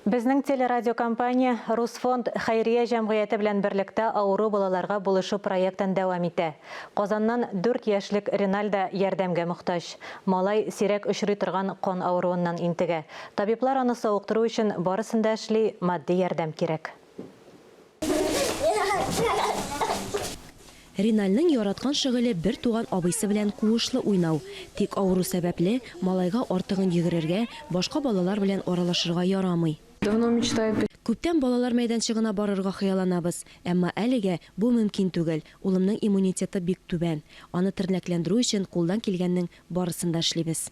Безнең телерадиокомпания Русфонд хәйрия җәмгыяте белән берлектә авыру балаларга булышу проектын дәвам итә. Казаннан дүрт яшьлек Реналь да ярдәмгә мохтаҗ. Малай сирәк очрый торган кан авыруыннан интегә. Табиблар аны савыктыру өчен барысын да эшли, матди ярдәм кирәк. Ринальнең яраткан шөгыле бер туган абыйсы белән куышлы уйнау. Тик авыру сәбәпле, малайга артыгын йөгерергә, башка балалар белән аралашырга ярамый. Давно мечтаю. Күптән балалар мәйданчыгына барырга хыялланабыз, әмма әлегә бу мөмкин түгел, улымның иммунитеты бик түбән. Аны тернәкләндерү өчен кулдан килгәннең барысын да эшлибез.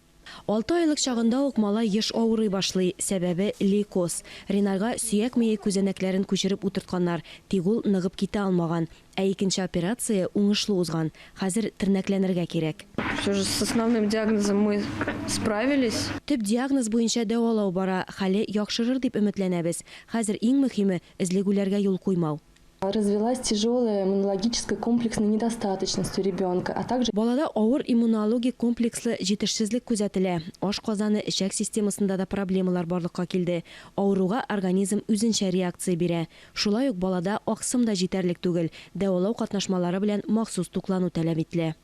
Алты айлык чагында ук малай еш авырый башлый, сәбәбе, лейкоз. Ринальга сөяк мие күзәнәкләрен күчереп утыртканнар, тик ул ныгып китә алмаган. Ә икенче операция уңышлы узган, хәзер тернәкләнергә кирәк. Всё же с основным диагнозом мы справились. Төп диагноз буенча дәвалау бара, хәле яхшырыр дип өметләнәбез. Хәзер иң мөһиме, өзлегүләргә юл куймау. Развилась тяжелая иммунологическая комплексная недостаточность у ребенка, а также. Балада авыр иммунологик комплекслы җитешсезлек күзәтелә, ашказаны-эчәк системасында да проблемалар барлыкка килде, авыруга организм үзенчә реакция бирә. Шулай ук балада аксым да җитәрлек түгел, дәвалау катнашмалары белән махсус туклану таләп ителә.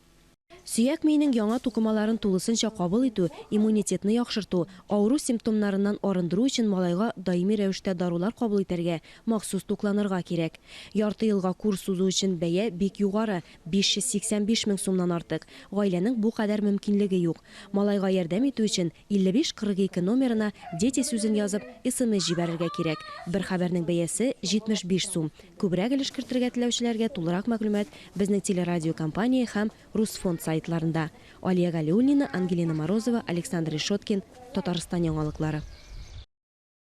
Сөяк миенең яңа тукымаларын тулысынча кабул итү, иммунитетны яхшырту, авыру симптомнарыннан арындыру өчен малайга даими рәвештә дарулар кабул итәргә, махсус тукланырга кирәк. Ярты елга курс узу өчен бәя бик югары, 585 мең сумнан артык. Гаиләнең бу кадәр мөмкинлеге юк. Малайга ярдәм итү өчен 55 42 номерына Дети сүзен язып, смс җибәрергә кирәк. Бер хәбәрнең бәясе, 75 сум. Күбрәк өлеш кертергә теләүчеләргә тулырак мәгълүмат безнең телерадиокомпания һәм Русфонд сайтларында. Алия Галиуллина, Ангелина Морозова, Александр Решеткин, Татарстан яңалыклары.